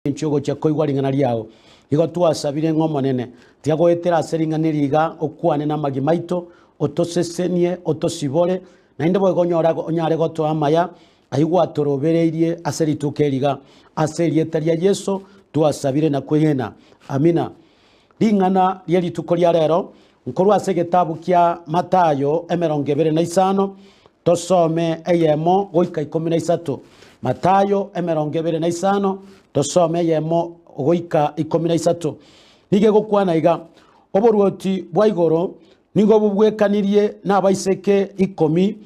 Inche ogochia koigwa ring'ana riao. Igo twasabire ng'a Omonene, tiga goetera ase ring'ana eri iga okwane namagima aito, otosesenie, otosibore, naende boigo onyore onyare gotoa amaya ayio gwatorobereirie ase rituko eri iga. Ase erieta ria Yeso twasabire na kwegena. Amina. Ring'ana rie rituko ria rero nkorwa ase egetabu kia Mathayo 25, tosome eyemo goika 13. Mathayo 25, tosome eyemo goika 13. Nigo egokwana iga, Oboruoti bwa igoro nigo bobwekanirie nabaiseke ikomi,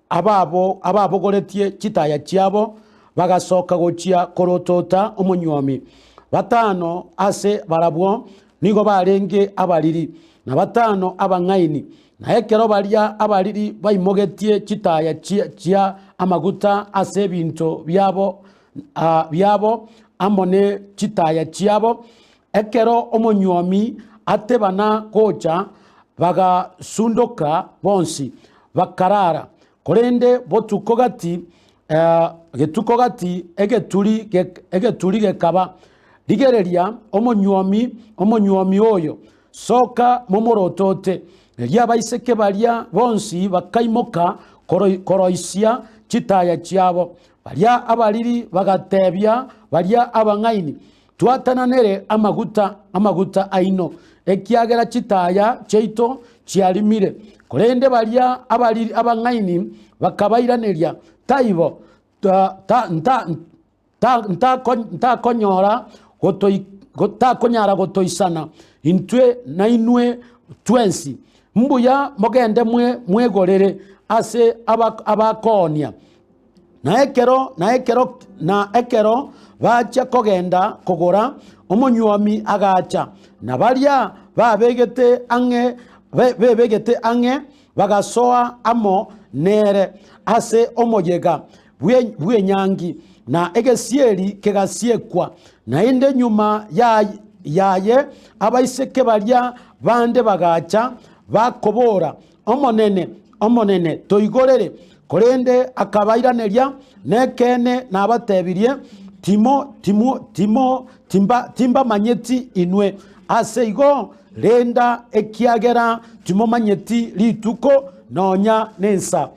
Ababo ababogoretie chitaya chiabo bagasoka gochia korotota omonyuomi. Batano ase barabwo nigo barenge abariri, na batano abang'aini. Na ekero baria abariri baimogetie chitaya chia amaguta ase ebinto biabo biabo amo ne chitaya chiabo, ekero omonyuomi atebana gocha, bagasundoka bonsi, bakarara. Korende botuko gati, getuko gati egeturi egeturi gekaba, Rigereria, omonyuomi, omonyuomi oyo, soka momorotote. Erio abaiseke baria bonsi bakaimoka koroisia chitaya chiabo. Baria abariri bagatebia baria abang'aini, Twatananere amaguta amaguta aino, ekiagera chitaya chiaito chiarimire. Korende baria abariri abang'aini bakabairaneria, Taibo, ntakonyora takonyara gotoisana intwe nainwe twensi. Mbuya mogende mwegorere ase abakoonia. Na ekero, na ekero, na ekero bachia kogenda kogora, omonyuomi agacha, na baria babegete ang'e bebegete ang'e bagasoa amo nere ase omoyega bw'enyangi, na egesieri kegasiekwa. Naende nyuma yaye abaiseke baria bande bagacha, bakobora, Omonene, Omonene, toigorere. Korende akabairaneria, Nekeene nabatebirie, timo, timo, timo, timba, timbamanyeti inwe. Ase igo renda, ekiagera timomanyeti rituko nonya nensa.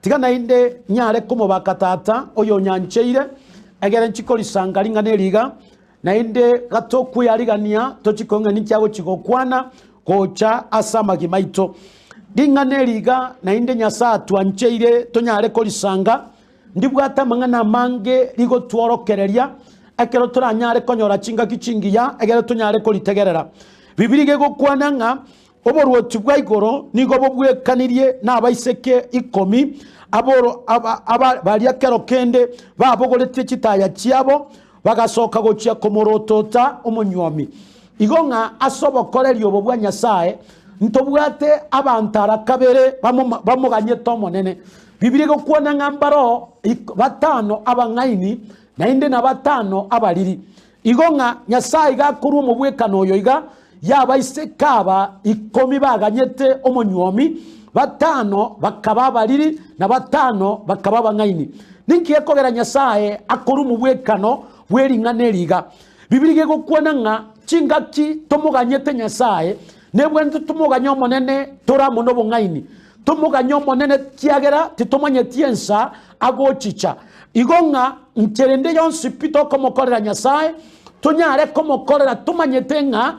Tiga naende nyare komobaka Tata oyonyancheire, egere nchie korisanga ring'ana eri iga, Naende gatokwearigania tochie kong'a ninki agochia gokwana gocha ase amagima aito. Ring'ana eri iga naende Nyasae atwancheire tonyare korisanga, ndibwate amang'ana amange rigotworokereria ekero toranyare konyora chingaki chingiya egere tonyare koritegerera. Bibilia iga egokwana ng'a Oboruoti bwa igoro nigo bobwekanirie nabaiseke ikomi aboro aba baria kero kende babogoretie chitaya chiabo, bagasoka gochia komorotota omonyuomi. Igo ng'a ase obokoreri obo bwa Nyasae ntobwate abanto ara kabere bamoganyete Omonene. Bibilia egokwana ng'a mbaroo batano abang'aini naende na batano abariri. Igo ng'a Nyasae iga akorua omobwekano oyo iga, y'abaiseke aba ikomi baganyete omonyuomi, batano bakaba abariri, na batano bakaba abang'aini. Ninki gekogera Nyasae akorua omobwekano bwe ring'ana eri iga? Bibilia iga egokwana ng'a chingaki tomoganyete Nyasae, nebwenerete tomoganye Omonene tore amo nobong'aini. Tomoganye Omonene kiagera titomanyeti ensa agochicha. Igo ng'a nchera ende yonsi pi tokomokorera Nyasae, tonyare komokorera tomanyete ng'a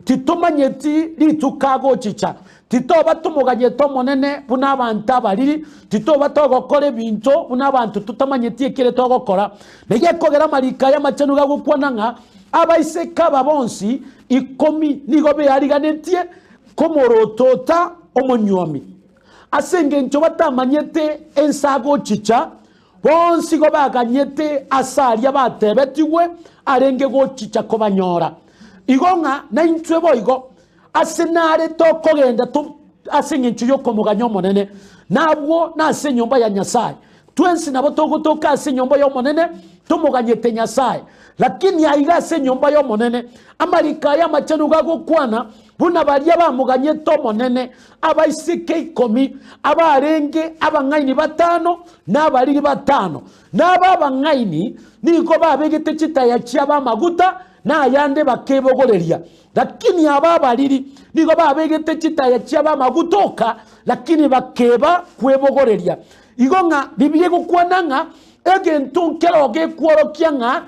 titomanyeti rituko agochicha. Titoba tomoganyete Omonene buna abanto abariri, titoba togokora ebinto buna abanto totamanyeti ekere togokora. Na gekogera amariko aya amachenu gagokwana ng'a abaiseke aba bonsi ikomi nigo beariganetie komorotota omonyuomi. Ase engencho batamanyete ense agochicha, bonsi igo baganyete ase aria batebetigwe arenge gochicha kobanyora. Igo ng'a naintwe boigo, ase nare tokogenda ase engencho y'okomoganya Omonene, na abwo nase enyomba ya Nyasae. Twensi nabo togotoka ase enyomba y'Omonene tomoganyete Nyasae. Lakini aiga ase enyomba y'Omonene, amariko aya amachenu gagokwana. buna baria bamoganyete Omonene, abaiseke ikomi, abarenge abang'aini batano na abariri batano. Na aba abang'aini nigo babegete chitaya chiabo amaguta, na ayande bakebogoreria. Lakini aba abariri nigo babegete chitaya chiabo amaguta oka, lakini bakeba kwebogoreria. Igo ng'a Biblia egokwana ng'a egento nkero gekworokia ng'a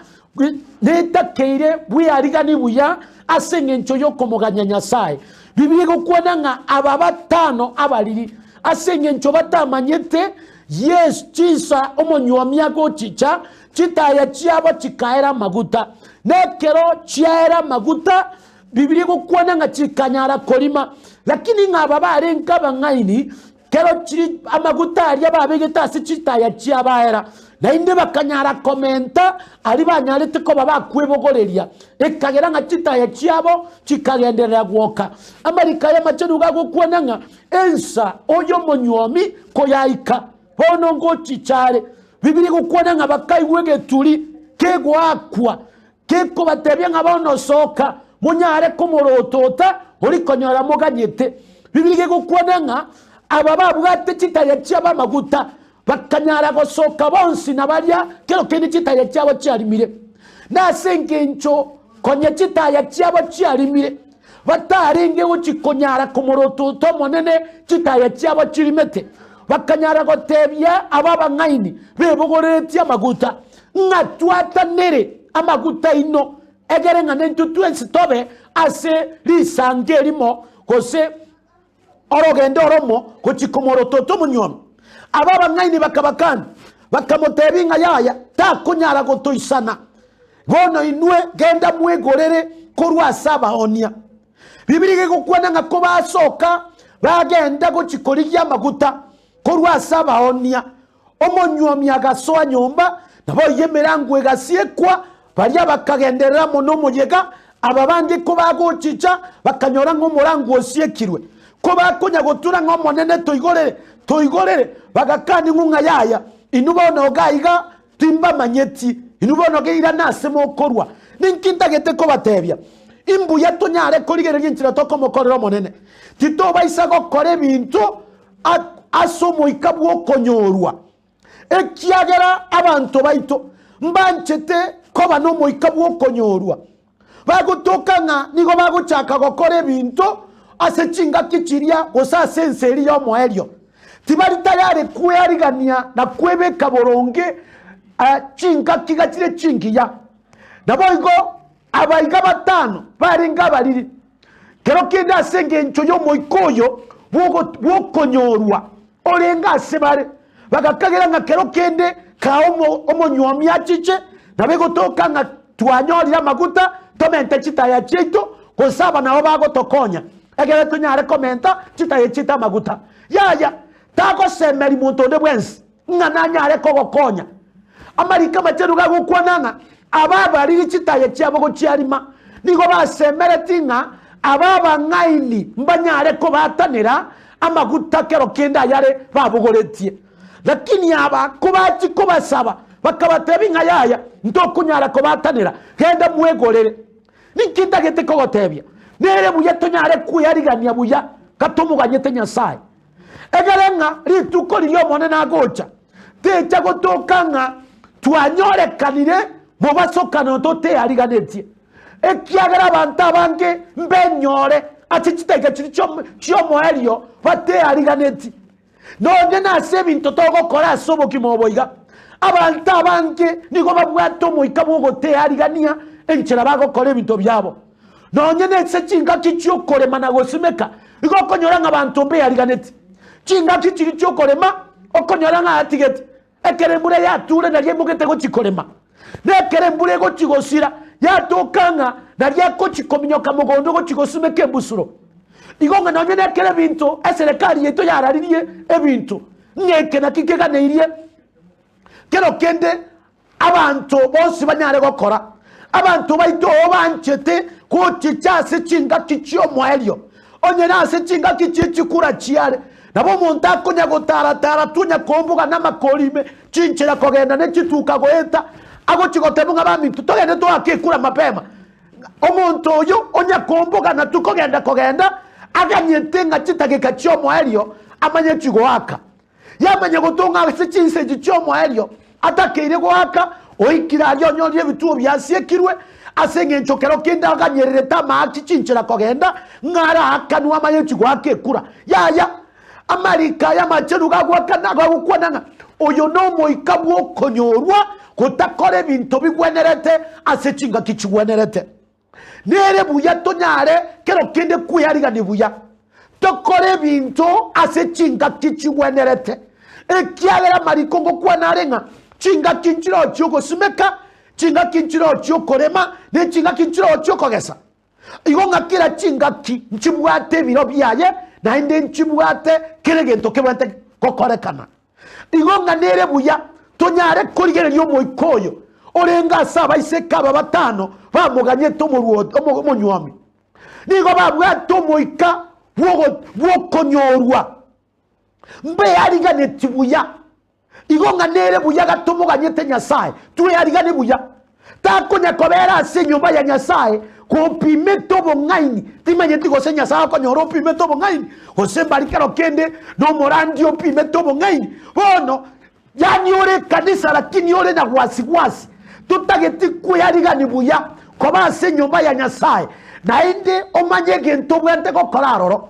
netakeire bwearigani buya ase engencho y'okomoganya Nyasae. Biblia egokwana ng'a aba batano abariri ase engencho batamanyete Yesu chinsa omonyuomi agochicha, chitaya chiabo chikaera amaguta. Na ekero chiaera amaguta, Biblia egokwana ng'a chikanyara korima. Lakini ng'a aba barenge abang'aini, Kero chiri amaguta aria babegete ase chitaya chiabaera, naende bakanyara komenta aria banyarete koba bakwebogoreria, ekagera ng'a chitaya chiabo chikagenderera gwoka. Amariko aya amachenu gagokwana ng'a ensa oyo omonyuomi koyaika, bono ngochicha are. Bibilia egokwana ng'a bakaigwa egeturi kegoakwa Gekobatebia ng'a bono soka, monyare komorotota oria konyora moganyete. Bibilia gegokwana ng'a aba babwate chitaya chiabo amaguta bakanyara gosoka bonsi na baria kero kende chitaya chiabo chiarimire. Na ase engencho konya chitaya chiabo chiarimire, batarenge gochi konyara komorotota Omonene chitaya chiabo chirimete, bakanyara gotebia aba abang'aini bebogoreretie amaguta, ng'a twatanere amaguta aino, egere ng'a naintwe twensi tobe ase risango erimo, gose orogendo oromo gochia komorotota omonyuomi. Aba abang'aini bakabakania, bakamotebia ng'a yaya, takonyara gotoisana. Bono inwe genda mwegorere korwa ase abaonia. Bibilia gegokwana ng'a kobasoka bagenda gochia korigia amaguta korwa ase abaonia, Omonyuomi agasoa nyomba, naboigo emerango egasiekwa, baria bakagenderera amo nomoyega, aba bande kobagochicha, bakanyora ng'a omorango osiekirwe. Kobakonya gotura ng'a Omonene toigorere, toigorere, bagakania ng'a yaya, inwe bono iga iga timbamanyeti, inwe bono iga irana ase mokorwa. Ninki ntagete kobatebia? Imbuya tonyare korigereria enchera tokomokorera Omonene. Titobaisa gokora ebinto ase omoika bw'okonyorwa, ekiagera abanto baito mbanchete koba nomoika bw'okonyorwa, bagotoka ng'a nigo bagochaka gokora ebinto ase chingaki chiria gose ase ense eria y'omoerio. Tibari tayari kwearigania na kwebeka boronge chingaki gachire chingiya. Naboigo abaiga batano barenge abariri, Kero kende ase engencho y'omoika oyo bw'okonyorwa orenge ase bare, bagakagera ng'a kero kende kaa omonyuomi achiche, nabo egotoka ng'a twanyorire amaguta tomente chitaya chiaito, gose aba nabo bagotokonya, ekere tonyare komenta chitaya chiaito amaguta. Yaya, tagosemeria monto onde bwensi ng'a nanyare kogokonya. Amariko amachenu gagokwana ng'a aba abariri chitaya chiabo gochiarima, nigo basemereti ng'a aba abang'aini mbanyare kobatanera amaguta kero kende ayare babogoretie. Lakini aba kobachia kobasaba, bakabatebia ng'a yaya, ntokonyara kobatanera, genda mwegorere. Ninki ntagete kogotebia? Nere buya tonyare kwearigania buya gatomoganyete Nyasae. Egere ng'a rituko riria Omonene agocha, techa gotoka ng'a twanyorekanire mobasokano toteariganetie, ekiagera abanto abange mbenyore ase chidakika chiria chi'omoerio bateariganeti. Nonye nase ebinto togokora ase obogima obo iga, abanto abange nigo babwate omoika bw'ogotearigania enchera bagokora ebinto biabo. Nonye nase chingaki chi'okorema na gosimeka, igo okonyora ng'a abanto mbeyariganeti. Chingaki chiria chi'okorema, okonyora ng'a atigete, ekero embura yature nario aimogete gochia korema. Na ekero embura egochia gosira, yatoka ng'a nario agochia kominyoka mogondo gochia gosimeka embusuro. Igo ng'a nonye nekero ebinto eserekari yaito yararirie ebinto, ng'a eke naki keganeirie, kero kende Abanto bonsi banyare gokora. Abanto baito oo banchete gochicha ase chingaki chi'omoerio, onye nase chingaki chie chikura chiare, nabo omonto akonya gotara-tara tonya koomboga namakori ime chinchera kogenda ne chituka goeta, agochia goteba ng'a baminto togende toake ekura mapema. Omonto oyo onya kombogana tukogenda kogenda, aganyete ng'a chitageka chi'omoerio amanye chigoaka. Yamanya gotong'a ase chinsa echi chi'omoerio atakeire goaka, oikire aria onyorire ebituo biasiekirwe, ase engencho kero kende aganyererete amaaki chinchera kogenda, ng'a araakanwe amanye chigoaka ekura. Yaya, amariko aya amachenu gagoakana gagokwana ng'a oyo nomoika bw'okonyorwa gotakora ebinto bigwenerete ase chingaki chigwenerete. Nere buya tonyare kero kende kweyarigania buya, tokore ebinto ase chingaki chigwenerete, ekiagera amariko ngokwana are ng'a chingaki nchireo chi'ogosimeka, chingaki nchireo chi'okorema, ne chingaki nchireo chi'okogesa. Igo ng'a kera chingaki nchibwate ebiro biaye, naende nchibwate kera egento kebwenerete gokorekana. Igo ng'a nere buya tonyare korigereria omoika oyo orenge ase abaiseke aba batano bamoganyete omorwoti omonywomi. Nigo babwate omoika bw'okonyorwa, mbeariganeti buya. Igo ng'a nere buya gatomoganyete Nyasae, twearigane buya. Takonya kobera ase enyomba ya Nyasae gopimete obong'aini. Timanyeti gose Nyasae okonyora opimete obong'aini, gose mbari kero kende nomorandi opimete obong'aini. Bono, yaani ore ekanisa lakini ore na gwasi gwasi, totageti kwearigani buya koba ase enyomba ya Nyasae, naende omanye egento obwate gokora aroro.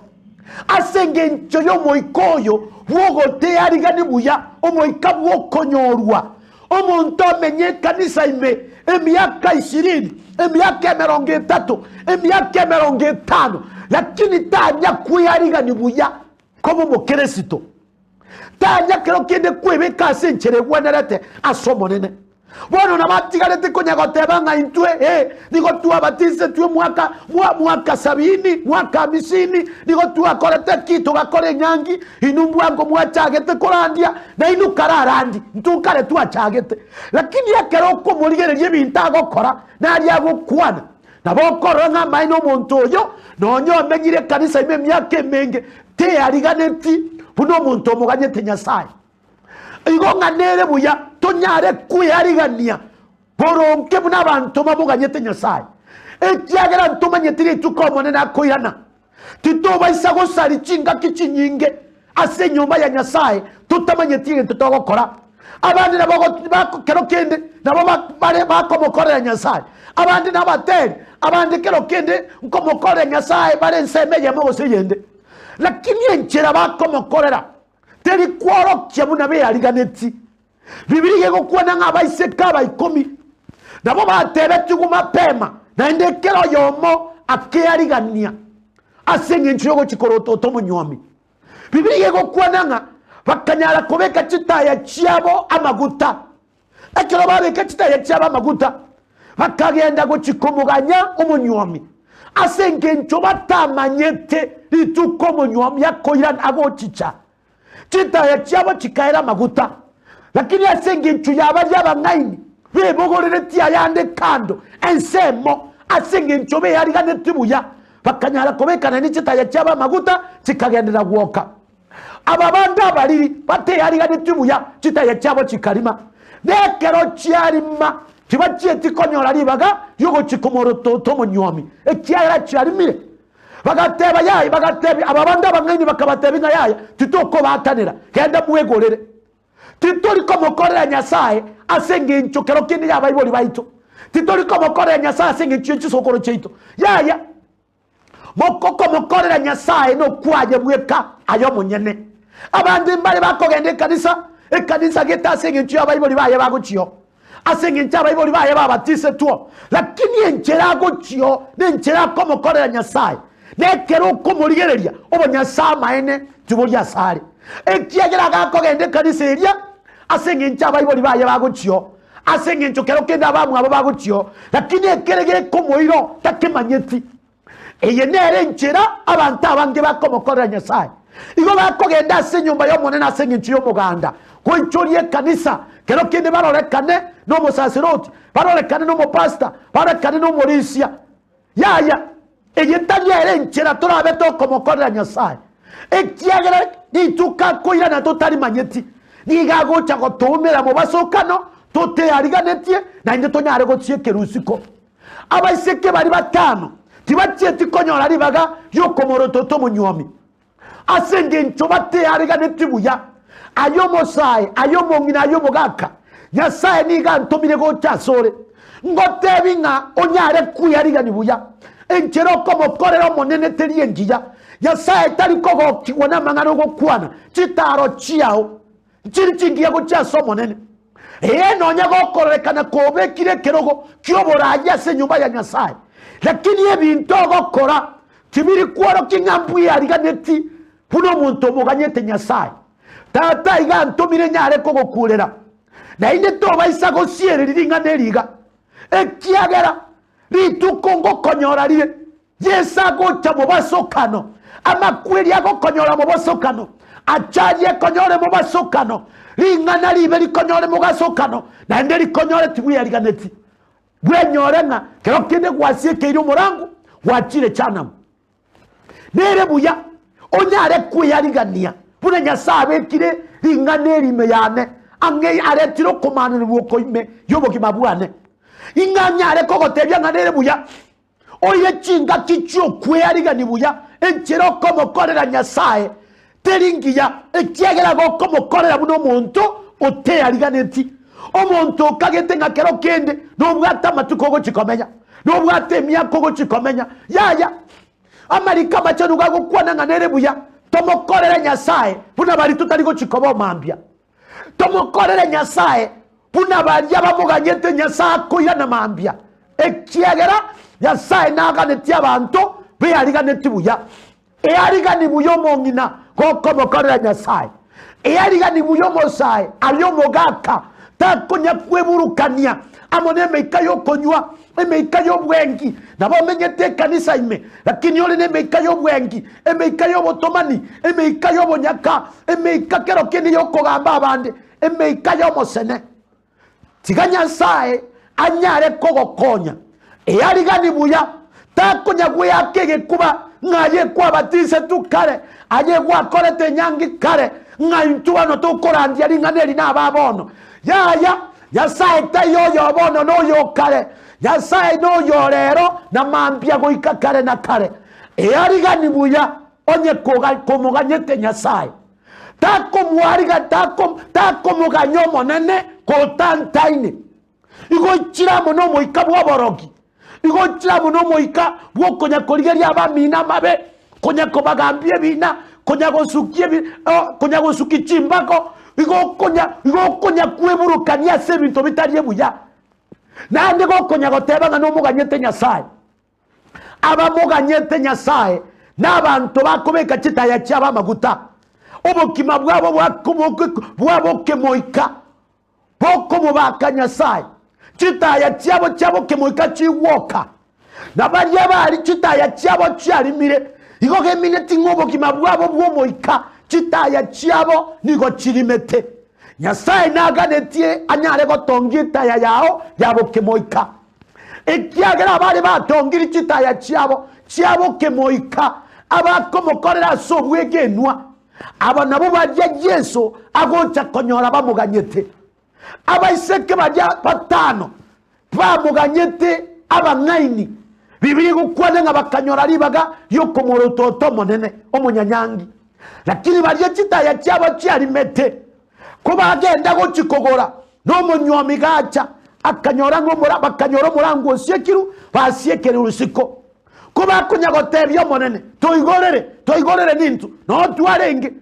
Ase engencho y'omoika oyo bw'ogotearigani buya, omoika bw'okonyorwa, Omonto amenye ekanisa ime emiaka ishirini, emiaka emerongo etato, emiaka emerongo etano, lakini tanya kwearigani buya koba omokeresito. Tanya kero kende kwebeka ase enchera egwenerete ase Omonene. Bono nabo atigarete konya goteba ng'a intwe, ee, nigo twabatisetwe mwaka mwa mwaka sabini, mwaka hamisini, nigo twakorete ki? Togakora enyangi, Inwe mbwango mwachagete korandia, na inwe kararandi, intwe nkare twachagete. Lakini ekero okomorigereria ebinto agokora, naria agokwana, nabo okorora ng'a amaene omonto oyo, nonya omenyire ekanisa ime emiaka emenge, teyariganeti buna omonto omoganyete Nyasae. Igo ng'a nere buya tonyare kwearigania boronge buna abanto bamoganyete Nyasae, ekiagera ntomanyeti rituko Omonene akoirana. Titobaisa gosaria chingaki chinyinge ase enyomba ya Nyasae totamanyeti egento togokora. Abande nabo kero kende nabo bare bakomokorera Nyasae, abande nabateri, abande kero kende nkomokorera Nyasae bare ensemo eyemo gose eyende. Lakini enchera bakomokorera teri kworokia buna beariganeti. Bibilia egokwana ng'a abaiseke aba ikomi nabo batebetigwe mapema, naende kera oyomo akearigania ase engencho y'ogochia korotota omonywomi. Bibilia egokwana ng'a bakanyara kobeka chitaya chiabo amaguta. Ekero babeka chitaya chiabo amaguta, bakagenda gochia komoganya omonywomi, ase engencho batamanyete rituko omonywomi akoirana agochicha. Chitaya chiabo chikaera amaguta. Lakini ase engencho ya baria abang'aini bebogoreretie ayande kando ensemo, ase engencho beyariganetie buya, bakanyara kobekana ne chitaya chiabo amaguta, chikagenderera gwoka. Aba bande abariri bateyariganetie buya, chitaya chiabo chikarima. Na ekero chiarima, tibachieti konyora ribaga ri'ogochia komorotota omonywomi, ekiagera chiarimire. Bagateba, Yaya, bagatebia aba bande abang'aini bakabatebia ng'a yaya, titokobaatanera, genda mwegorere. Titori komokorera Nyasae ase engencho kero kende y'abaibori baito, titori komokorera Nyasae ase engencho ye chisokoro chiaito. Yaya, mokokomokorera Nyasae nokwaye bweka aye omonyene. Abande mbare bakogenda ekanisa, ekanisa gete ase engencho y'abaibori baye bagochio. Ase engencho abaibori baye babatisetwe, lakini enchera agochio nenchera akomokorera Nyasae, na ekero okomorigereria obonyasae amaene tibori asare, ekiagera agakogenda ekanisa eria ase engencho abaibori baye bagochio, ase engencho kero kende abamwabo bagochio, lakini ekere gekomoira takemanyeti. Eye nere enchera abanto abange bakomokorera Nyasae. Igo bakogenda ase enyomba y'Omonene ase engencho y'omoganda, goichoria ekanisa, kero kende barorekane nomosaserdoti, barorekane nomopastor, barorekane nomorisia. Yaya, eye tari ere enchera torabe tokomokorera Nyasae, ekiagera rituko akoirana totarimanyeti, nigo agocha gotoumera mobasokano toteariganetie, naende tonyare gochia ekerusiko. Abaiseke baria batano tibachieti konyora ribaga ri'okomorotota omonyuomi, ase engencho bateareganeti buya. Aye omosae, aye omong'ina, aye omogaka, Nyasae nigo antomire gocha asore, ngotebi ng'a onyare kwearigania buya. Enchera okomokorera Omonene teri engiya. Nyasae tari kogokigwa namang'ana ogokwana, chitaaro chiao nchiri chingiya gochia ase Omonene. Ee, nonya gokororekana kobekire ekerogo ki'oboraai ase enyomba ya Nyasae, lakini ebinto ogokora tibiri kworokia ng'a mbweariganeti buna omonto omoganyete Nyasae. Tata iga antomire nyare kogokurera, naende tobaisa gosiereria ring'ana eri iga, ekiagera rituko ngokonyora rire. Yeso agocha mobasokano, amakweri agokonyora mobosokano, achari ekonyore mobasokano, ring'ana ribe rikonyore mogasokano, naende rikonyore tibweyariganeti. Bwenyore ng'a kero kende gwasiekeire omorango, gwachire chanamu. Nere buya onyare kweyarigania buna Nyasae abekire ring'ana eri ime yane, ang'e aretire okomaananigwa oko ime y'obogima bwane. Ing'a nyare kogotebia ng'a nere buya Oire chingaki chi'okwearigania buya, enchera okomokorera Nyasae teri ngiya, ekiagera gokomokorera buna omonto oteariganeti, omonto okagete ng'a kero kende nobwate amatuko ogochia komenya, nobwate emiaka ogochia komenya. Yaya, amariko amachenu gagokwana ng'a nere buya tomokorere Nyasae buna baria totari gochia koba omambia. Tomokorere Nyasae buna baria bamoganyete Nyasae akoirana mambia, ekiagera Nyasae naganetie abanto beariganeti buya. Earigani buya omong'ina gokomokorera Nyasae, earigani buya omosae aria omogaka takonya kweburukania amo nemeika y'okonywa, emeika y'obwengi. Nabo omenyete ekanisa ime, lakini ore nemeika y'obwengi, emeika y'obotomani, emeika y'obonyaka, emeika kero kende y'okogamba abande, emeika y'omosene. Tiga Nyasae anyare kogokonya. Earigani buya, takonya gweaka egekuba ng'a aye kwabatisetwe kare, aye gwakorete enyangi kare, ng'a intwe bono tokorandia ring'ana eri naba bono. Yaya, Nyasae taiyo oyo bono na oyo kare, Nyasae noyo rero na mambia goika kare na kare. Earigani buya onye komoganyete Nyasae. Takomwariga, takomoganya Omonene kotantaine. Igo ichire amo nomoika bw'oborogi, igo ichire amo nomoika bw'okonya korigeria abamino amabe, konya kobagambia ebina, konya gosukia ebi, konya gosukia chimbago, igo okonya, igo okonya kweburukania ase ebinto bitari ebuya. Naende gokonya goteba ng'a nomoganyete Nyasae. Abamoganyete Nyasae nabanto bakobeka chitaya chiabo amaguta, obokima bwabo bwa bokemoika bokomobaka Nyasae, chitaya chiabo chia bokemoika chigwoka, na baria bari chitaya chiabo chiarimire, igo gemineti ng'a obogima bwabo bw'omoika chitaya chiabo nigo chirimete. Nyasae naganetie anyare gotongia etaya yao ya bokemoika. Ekiagera abare batongire chitaya chiabo chiabokemoika, abakomokorera ase obwegenwa, aba nabwo baria Yeso agocha konyora bamoganyete. Abaiseke baria batano bamoganyete abang'aini, Biblia egokwana ng'a bakanyora ribaga ri'okomorotota Omonene omonyanyangi. Lakini baria chitaya chiabo chiarimete, Kobagenda gochia kogora, na omonywomi gacha, akanyora ng'a omora, bakanyora omorango osiekirwe, basiekerwe isiko. Kobakonya gotebia Omonene, Toigorere, toigorere nintwe, noo twarenge.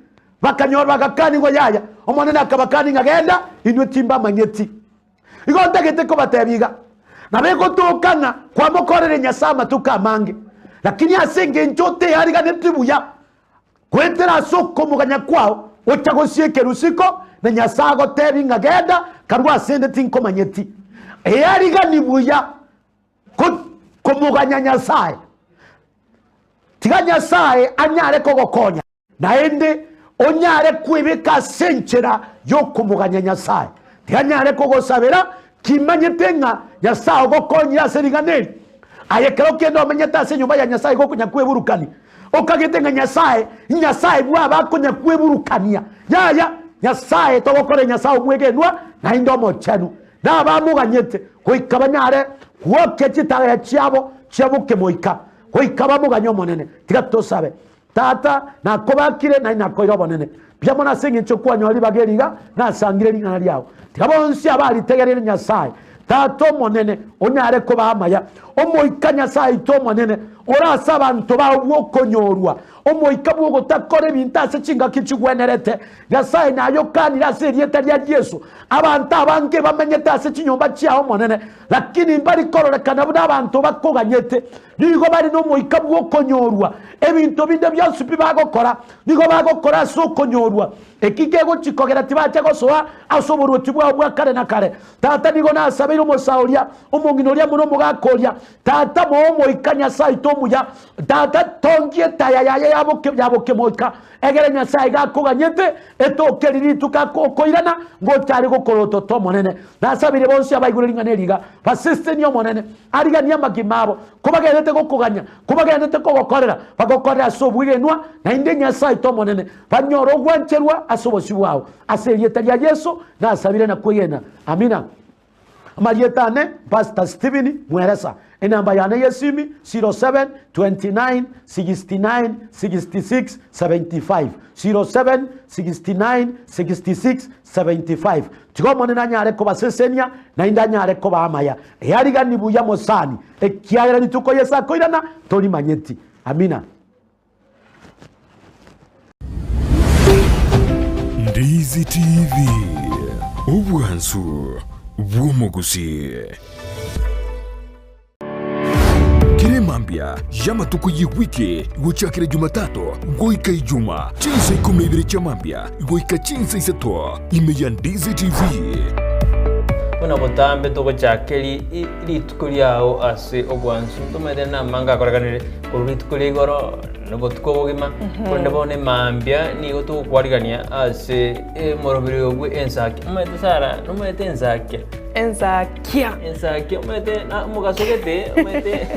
Bakanyora bagakanigwa yaya. Omonene akabakania ng'a genda, inwe timbamanyeti. Igo ntagete kobatebia iga, nabo egotoka ng'a kwamokorire Nyasae amatuko amange, lakini ase engencho oteyariganeti buya, Goetera ase okomoganya kwao gocha gosieka isiko, na Nyasae agotebi ng'a genda, karue asende tinkomanyeti. Earigani buya komoganya Nyasae. Tiga Nyasae anyare kogokonya, naende onyare kwebeka ase enchera y'okomoganya Nyasae. Tiga anyare kogosabera, kimanyete ng'a Nyasae ogokonyire ase ring'ana eri. Aye kero kende omenyete ase enyomba ya Nyasae gokonya kweburukania, okagete ng'a Nyasae, Nyasae bwaba akonya kweburukania. Yaya, Nyasae togokora Nyasae omwegenwa naende omochenu. Na abamoganyete goika banyare gwokia chitaya chiabo chia bokemoika, goika bamoganye Omonene. Tiga tosabe. Tata, nakobakire, naye nakoire obonene. Mbuya mono ase engencho kwanyora ribaga eri iga, nasangire ring'ana riao. Tiga bonsi abaritegereire Nyasae, Tata Omonene, onyare kobaa amaya. Omoika Nyasae oito Omonene, ore ase abanto bao bw'okonyorwa, omoika bw'ogotakora ebinto ase chingaki chigwenerete. Nyasae nayokanire ase erieta ria Yeso. Abanto abange bamenyete ase chinyomba chiao Omonene, lakini mbari kororekana buna abanto bakoganyete. Nigo bare nomoika bw'okonyorwa, ebinto binde bionsi pi bagokora, nigo bagokora ase okonyorwa. Eki kegochia kogera tibacha gosoa ase oboruoti bwao bwa kare na kare. Tata, nigo nasabeire omosaa oria, omong'ina oria amo nomogaka oria. Tata, moe omoika Nyasae oito omuya. Tata, tongia etaya yaye ya bokemoika, egere Nyasae iga akoganyete, etoke riria rituko akoirana, ngocha are gokora ototo Omonene. Nasabeire bonsi abaigure ring'ana eri iga, basesenie Omonene. Ariganie amagima abo, kobagenderete gokoganya, kobagenderete kogokorera, bagokorere ase obwegenwa, naende Nyasae oito Omonene, banyore ogwancherwa ase obosio bwao. Ase erieta ria Yeso nasabire na kwegena. Amina. Amarieta ane, Pastor Stephen Mweresa. Enamba yane y'esimi, 07 29 69 66 75, 07 69 66 75. Tiga Omonene anyare kobasesenia, naende anyare kobaa amaya. Earigani buya mosani, ekiagera rituko Yeso akoirana torimanyeti. Amina. Ndizi TV, obwansu bw'omogusii. Kera emambia y'amatuko y'ewiki gochakera Jumatatu goika Ijuma, chinsa ikomi na ibere chia mambia goika chinsa isato, ime ya Ndizi TV. Buna botambe togochaka rituko riao ase obwansu, ntomanyete namanga akorekanire korwa rituko ria igoro na obotuko obogima, korende bono emambia nigo togokwarigania ase omoroberi oyo bwe ensaki. Omanyete Sarah, nomanyete ensakia? Ensakia. Ensakia omanyete na omogaso gete, omanyete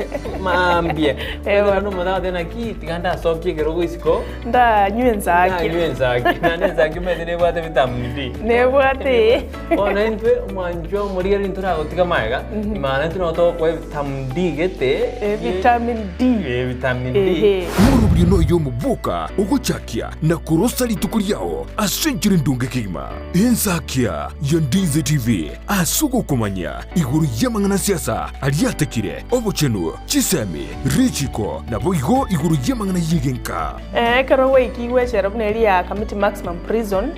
maambia, Eeh omanyete omonto agoteba naki tiga ndasokie ekerogo isiko, Ndanywe ensakia. ndanywe ensakia, naende ensakia omanyete nebwate vitamin D. Nebwate eh. Bono intwe omwanchwa omorigereria ntoragotiga magega, imana intwe nabo togokoa evitamin D gete, Vitamin D. Eh, vitamin D. Ehe. Omorobio noyo omoboka ogochakia na korosa rituko riao ase enchera endonge kegima. Ensakia ya Ndizi TV ase ogokomanya igoro y'amang'ana siasa aria atekire, obochenu, chisemi, richiko, naboigo igoro y'amang'ana y'egenka. Ekero gwaikigwe echela buna eria ya Kamiti Maximum Prison,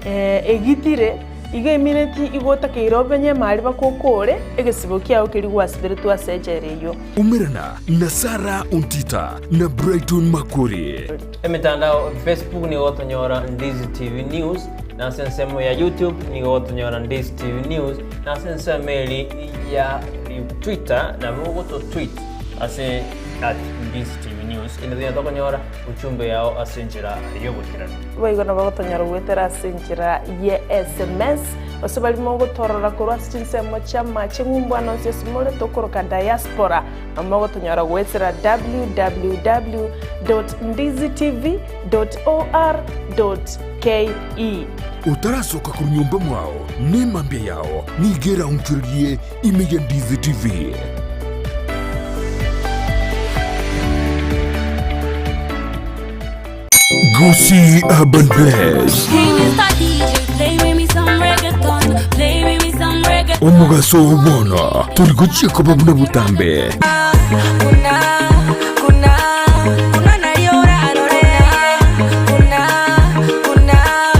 egitire, igo emineti igo otakeire obenye emari bakokore egesibo kiao keria gwasiberetwe ase echela eyio. Umerana na Sarah Ontita na Brighton Makori. Emetandao Facebook nigo ogotonyora Ndizi TV News, na ase ensemo ya YouTube nigo ogotonyora Ndizi TV News, na ase ensemo eri ya Twitter nabo ogototweet ase at Ndizi TV News. Inde tonya tokonyora ujumbe yao ase enchera y'oboikeranu. Boigo nabo gotonyora goetera ase enchera ye sms, gose baria mogotorora korwa ase chinsemo chi'amache ng'umbu ande onsi ase more tokoroka diaspora, nabo mogotonyora goetera www dot ndizitv dot or dot ke. Otarasoka korwa nyomba mwao, nemambia yao nigo eraonchorerie ime ya Ndizi TV. Gusii Urban Bless. Omogaso oo bono tori gochia koba buna botambe.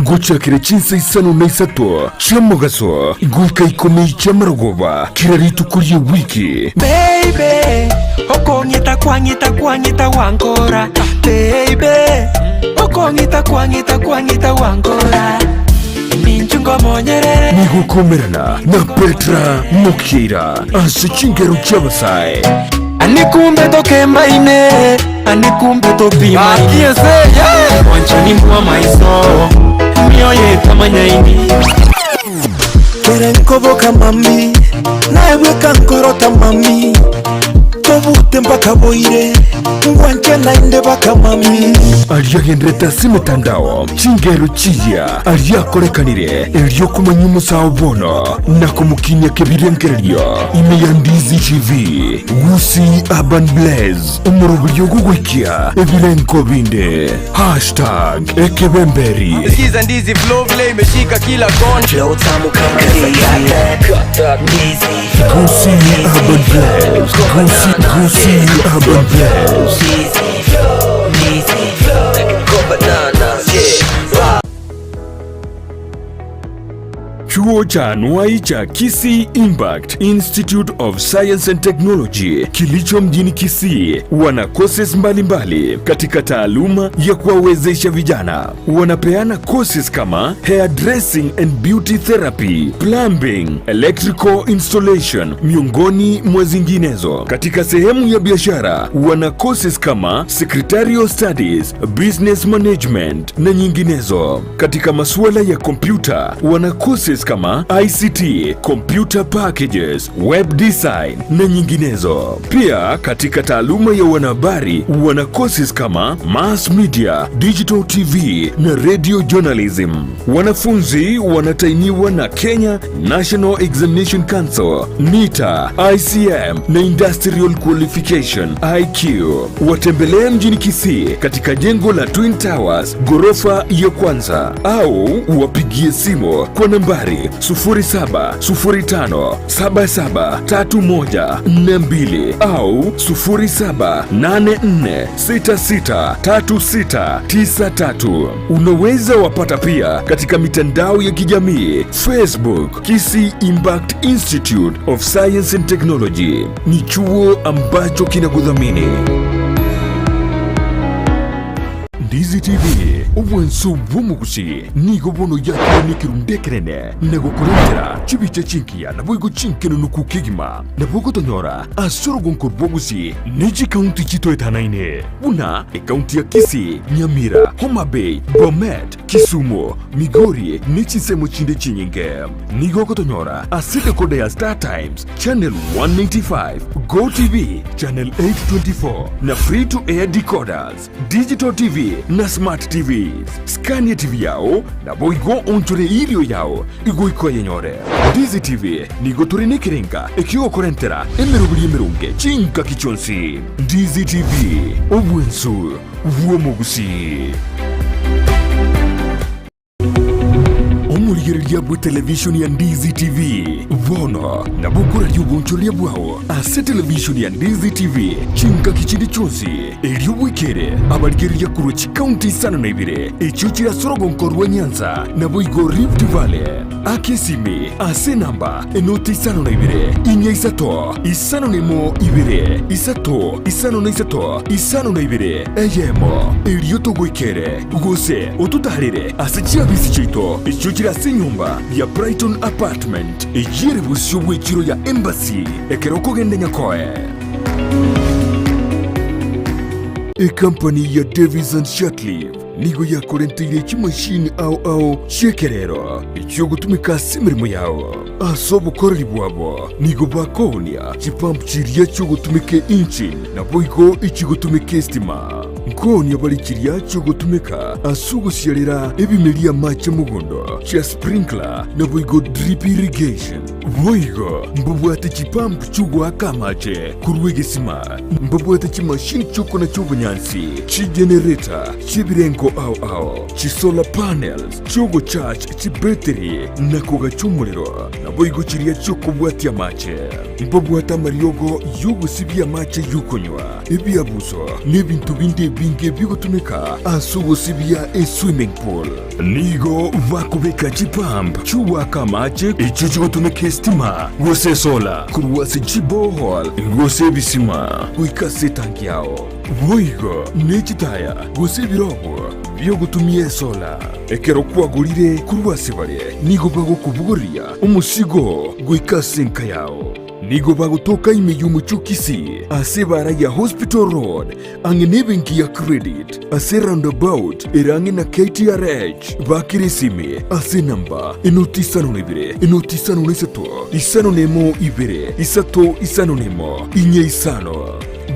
Gochakera chinsa isano na isato chi'omogaso goika ikomi chi'amarogoba kera rituko ri'ewiki. Baby, okong'ita kwang'ita kwang'ita gwankora Baby, okong'ita kwang'ita kwang'ita gwankora Ninchu ngomonyerere Nigo okomerana na Petra Mokeira ase chingero chi'abasae. Ani kumbe tokembaine Ani kumbe topimaine Mwanchani mbwa maiso Mioyo etamanyaini Kere nkoboka mami, naye bweka nkorota mami, tobute mpaka boire, ngwanche. naende bakamami. Aria agenderete ase emetandao, chingero chiya aria akorekanire, erio komanya omosao bono na komokinia kebirengererio ime ya Ndizi TV, Gusii Urban Blaze, omoroberio ogogoikia ebirengo binde. Hashtag ekebemberi. Sikiza ndizi flow vile imeshika kila kona. Flow tamu kama ndizi. Ndizi. Gusii Urban Blaze. Gusii, Gusii Urban Blaze. Ndizi. Chuo cha anuai cha Kisii Impact Institute of Science and Technology kilicho mjini Kisii wana courses mbalimbali katika taaluma ya kuwawezesha vijana. Wanapeana courses kama hair dressing and beauty therapy, plumbing, electrical installation miongoni mwa zinginezo. Katika sehemu ya biashara wana courses kama secretarial studies, business management na nyinginezo. Katika masuala ya kompyuta wana courses kama ICT, computer packages, web design na nyinginezo. Pia katika taaluma ya wanahabari wana courses kama mass media, digital TV na radio journalism. Wanafunzi wanatainiwa na Kenya National Examination Council, NITA, ICM na Industrial Qualification IQ. Watembelee mjini Kisii katika jengo la Twin Towers ghorofa ya kwanza au wapigie simu kwa nambari 0705773142 au 0784663693. Unaweza wapata pia katika mitandao ya kijamii Facebook, Kisii Impact Institute of Science and Technology. Ni chuo ambacho kinakudhamini. Ndizi TV, obwanso bw'omogusi nigo bono yakorire ekerundu ekenene na gokorentera chibicha chinkiya naboigo chinkenunuku kegima, nabo ogotonyora ase orogonko rw'obogusi ne chikaunti chitoetanaine buna ekaunti ya Kisii, Nyamira, Homa Bay, Bomet, Kisumu, Migori ne chinsemo chinde chinyinge. Nigo ogotonyora ase decoder ya Star Times Channel 195, Go TV Channel 824 na Free to Air decoders. Digital TV na Smart TVs. Skania TV yao naboigo onchore irio yao igoika oyenyore. Ndizi TV nigo tore nekerenga ekiogokorentera emeroberi emeronge chingaki chionsi. Ndizi TV, obwensu bw'omogusii. Omorigereria bw'etelevishoni ya Ndizi TV bono nabo okoraria obonchoreria bwao ase televishoni ya Ndizi TV chingaki chinde chionsi, erio bwekere abarigereria korwa chikaunti isano na ibere echio chire ase orogonko rwa Nyanza naboigo Rift Valley. Aka esimi ase enamba enoti isano na ibere, inya isato, isano na emo ibere, isato, isano na isato, isano na ibere, eyemo, erio togoikere, gose ototaarere ase chiabisi chiaito echio chire ase enyomba ya Brighton Apartment, eyio ere bosio bw'echiro ya Embassy, ekero okogenda Nyakoe. Ekampani ya Davis and Shirtliff Nigo yakorenteire chimashini ao ao chi'ekerero echiogotumeka ase emeremo yao. Ase obokoreri bwabo nigo bakoonia chipump chiria chiogotumeka engine naboigo echigotumeka estima. Nkoonia bare chiria chiogotumeka ase ogosiarera ebimeria amache mogondo chia sprinkler naboigo drip irrigation. Boigo mbabwate chipump chiogoaka amache korwa egesima, mbabwate chimashini chiokonacha obonyansi, chigenerator chi'ebirengo ao ao, chisolar panels chi'ogocharge chibetiri na kogacha omorero, naboigo chiria chi'okobwatia amache. Mbabwate amariogo y'ogosibia amache y'okonywa, ebiabuso, na ebinto binde ebinge bigotumeka ase ogosibia eswimming pool. Nigo bakobeka chipump chi'ogoaka amache echio chigotumeka estima gose esola korwa ase chiborehole gose ebisima goika ase etanki yao. Boigo ne chitaya gose ebirogo bi'ogotumia esola. Ekero kwagorire korwa ase bare, nigo bagokobogoria omosigo goika ase enka yao. Nigo bagotoka ime y'omochie o Kisii ase ebaara ya Hospital Road ang'e nebenki ya Credit ase roundabout ere ang'e na KTRH. Bakere esimi ase enamba enoti isano na ibere, enoti isano na isato, isano na emo ibere, isato isano na emo, inye isano.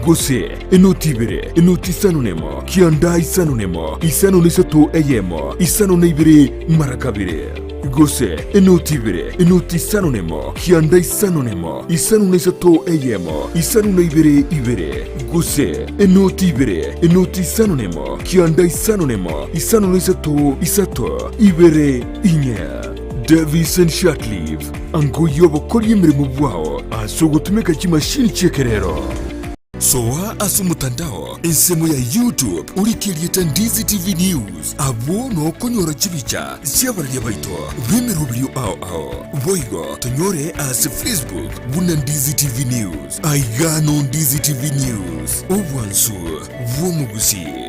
Gose enoti ibere, enoti isano nemo, kianda isano nemo, isano na isato eyemo, isano na ibere mara kabere. Gose enoti ibere, enoti isano nemo, kianda isano nemo, isano na isato eyemo, isano na ibere ibere. Gose enoti ibere, enoti isano nemo, kianda isano nemo, isano na isato isato, ibere inye. Davison Shatliff, ango y'obokoria emeremo bwao ase ogotumeka chimashini chi'ekerero. Soa ase omotandao ensemo ya YouTube orike erieta Ndizi TV News, abwo nokonyora chibicha chi'abararia baito b'emeroberio ao ao. Boigo tonyore ase Facebook buna Ndizi TV News. Aiga no Ndizi TV News, obwansu bw'omogusii.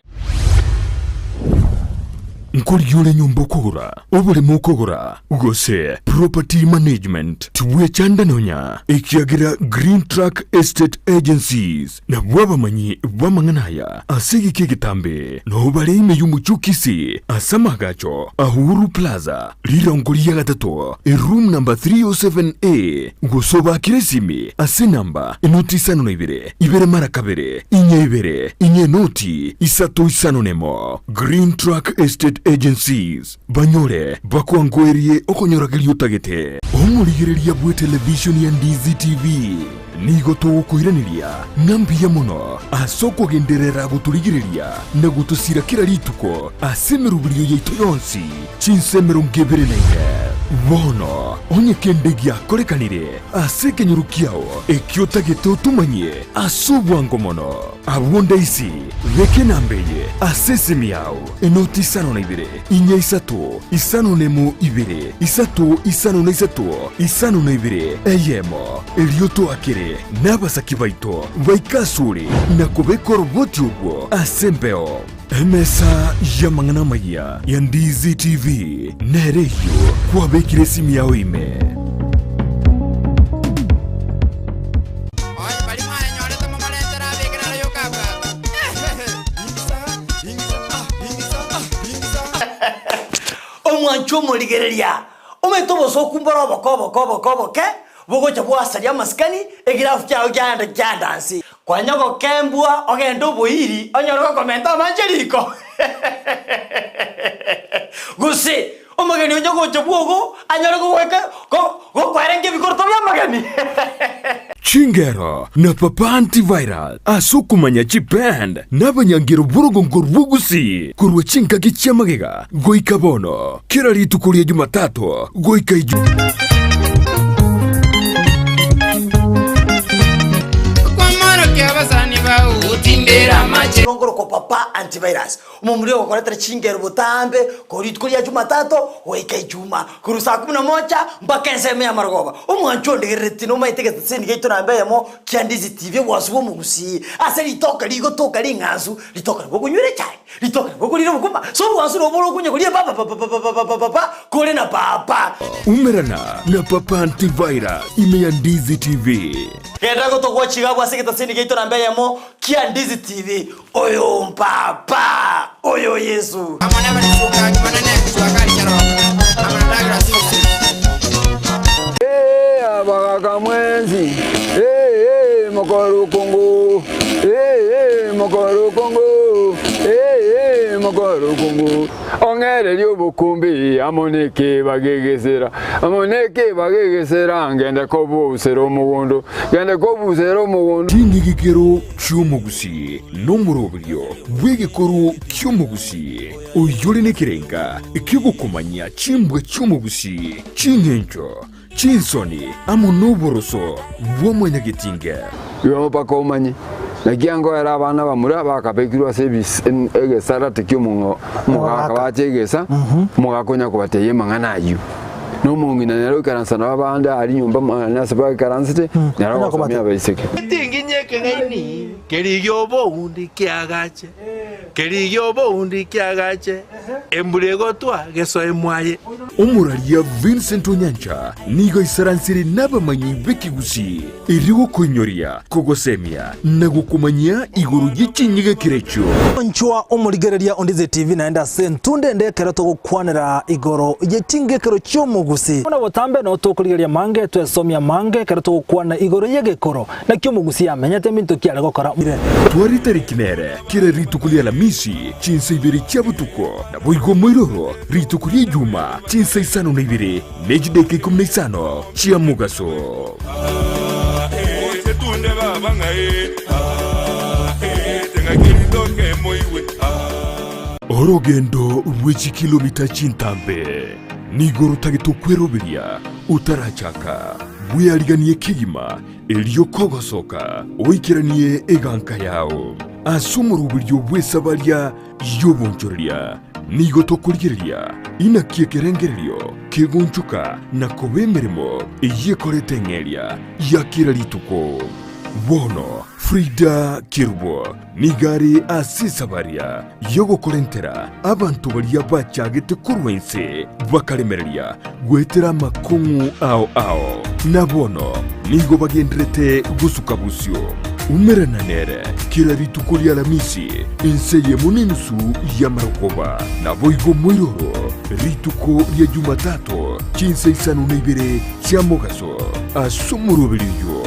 Nkorigia ore nyomba okogora, oboremo okogora, gose property management, tibwechanda nonya, ekiagera Green Track Estate Agencies nabwo abamanyi b'amang'ana aya ase egeka egetambe. Nao bare ime y'omochie o Kisii ase amaagacho a Uhuru Plaza, rirongo ria gatato, eroom number 307A, gose obaakere esimi ase enamba enoti isano na ibere, ibere mara kabere, inye ibere, inye enoti isato isano nemo. Green Track Estate Agencies, banyore bakwangoerie okonyorageria otagete. Omorigereria bw'etelevishoni ya Ndizi TV, nigo togokoiraneria ng'a mbuya mono ase okogenderera gotorigereria na gotosira kera rituko ase emeroberio yaito yonsi chinsa emerongo ebere na ine. Bono onye kende giakorekanire ase ekenyoro kiao ekio otagete otomanyie ase obwango mono, Abwo ndaisi, beka enamba eye ase esimi yao, enoti isano na ibere, inya isato, isano na emo ibere, isato isano na isato, isano na ibere, eyemo. Erio toakere nabasaki baito baike asore na kobeka oroboti orwo ase embeo. Emesa y'amang'ana amayia ya Ndizi TV nere eyio kwabekire esimi yao ime. Onye baria mwayenyorete momorentere abeke naro yokabwata. Omwancho omorigereria, omanyete obosooku mbore oboke oboke oboke oboke, bogocha bwasaria amasikani, egirafu kiao kiaenda kiaenda nse. Kwanya gokembwa ogende oboiri, onyore gokomenta amache riko. Gose omogeni onye gocha bwogo, anyore gogoika go gokwarenga ebikoroto bi'amageni. Chingero na Papa Antivirus ase okomanya chiband na abanyangero b'orogongo rw'Ogusii korwa chingaki chi'amagega goika bono, kera rituko ria Jumatatu goika Ijumaa. Okwamorokia abasani bao gotindera amache. Nongorokwa Papa Antivirus, omomura ogokoretera chingero botambe korwa rituko ria Jumatatu goika Ijumaa, korwa saa kumi na moja mpaka ensemo y'amarogoba. Omwancho ondegereretie nomaete egeteseni giaito namba eyemo kia Ndizi TV obwansu bw'omogusii ase ritoka rigotoka ring'ansu, ritoka nabo okonywera echae. Ritoke nabo okorire obokima, ase obwansu nabo ore okonya koria papapapapapapapa kore na papa. Umerana na Papa Antivirus ime ya Ndizi TV. Genda gotogwa chigabwa ase egetaseni giaito namba eyemo kia Ndizi TV. Oyo mpapa! Oyo Yesu! Amo nabarisuka Jumanene Swakari Nyaroka amo na Douglas Yusufu. Ee abagaka mwensi, ee mokore okongo, ee mokore okongo, ee mokore okongo. Ong'ererie obokumbi amo nekeeba gegesera, amo nekeeba gegesera, ngende kobusera omogondo, ngende kobusera omogondo. Ching'igikero chi'omogusii nomoroberio bw'egekoro ki'omogusii, oyore nekerenga ki'ogokomanyia chimbwa chi'omogusii, ching'encho, chinsoni, amo noboroso bwa mwanyagetinge. Igo mpaka omanye, naki angoera abana bamura bakabekirwe ase ebis egesarate ki'omogaka bache egesa, omogaka onya kobatebia amang'ana ayio. Na omong'ina nere oikaransa nabo abande aria nyomba mwane ase baikaransete, nere ogosomia abaiseke. Etinginya ekeng'aini kerigia oboundi kiagache. Kerigia oboundi kiagache, embura egotwa gesoe mwaye. Omoraria Vincent Onyancha nigo aisaransire nabamanyi b'ekegusii erio gokoinyoria, kogosemia na gokomanyia igoro ye chinyegekero echio. Inchwa omorigereria o Ndizi TV naende ase entunde ende ekero togokwanera igoro ye chingekero chi'omogusi. Buna botambe noo tokorigereria amange, twesomia amange ekero togokwana igoro y'egekoro. Naki omogusi amenyete ebinto ki are gokora? Tware etariki nere kera rituko ri'Alamisi chinsa ibere chia botuko, naboigo omoiroro rituko ri'Ejuma chinsa isano na ibere ne chidaeka ikomi na isano chia mogaso. Orogendo rwe chikilomita chintambe nigo rotagete okweroberia otarachaka. Bweariganie kegima, erio kogosoka oikeranie eganka yao. Ase omoroberio bw'esabaria y'obonchoreria nigo tokorigereria inaki ekerengererio kegonchoka na koba emeremo eyio ekoreta eng'eria ya kera rituko. Bono Frida Kerubo Nigo are ase esabaria y'ogokorentera abanto baria bachagete korwa inse bakaremereria goetera amakong'u ao ao, na bono nigo bagenderete gosuka bosio. Umerana nere kera rituko ri'Alamisi inse eyemo nenusu y'amarogoba, naboigo moiroro rituko ria Jumatato chinsa isano na ibere chia mogaso ase omoroberi oyio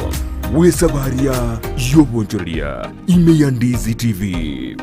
bw'esabaria y'obonchoreria. Ime ya Ndizi TV.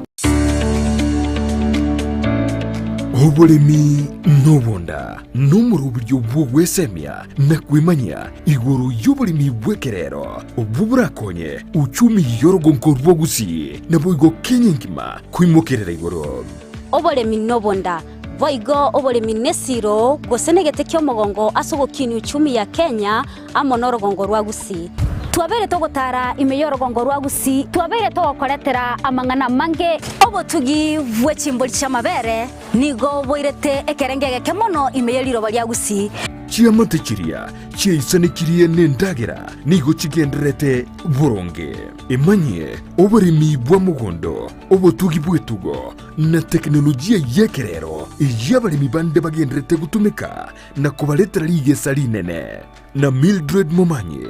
Oboremi nobonda nomoroberio bw'ogwesemia na kwemanyia igoro y'oboremi bw'ekerero obwo borakonye uchumi y'orogonko rwa Gusii naboigo Kenya engima koimokerera igoro. Oboremi nobonda, boigo oboremi nesiro gose negete ki'omogongo ase ogokinia uchumi ya Kenya amo norogongo rwa Gusii. Twabeire togotara ime y'orogongo rwa Gusii, twabeire togokoretera amang'ana amange. Obotugi bwe chimbori chi'amabere nigo boirete ekerengo egeke mono ime ye riroba ria Gusii. Chiamate chiria chiaisanekirie nendagera nigo chigendererete boronge. Emanyie oboremi bwa mogondo, obotugi bw'etugo, na tekinolojia y'ekerero eyio abaremi bande bagendererete gotumeka na kobaretera rigesa rinene. Na Mildred Momanyi.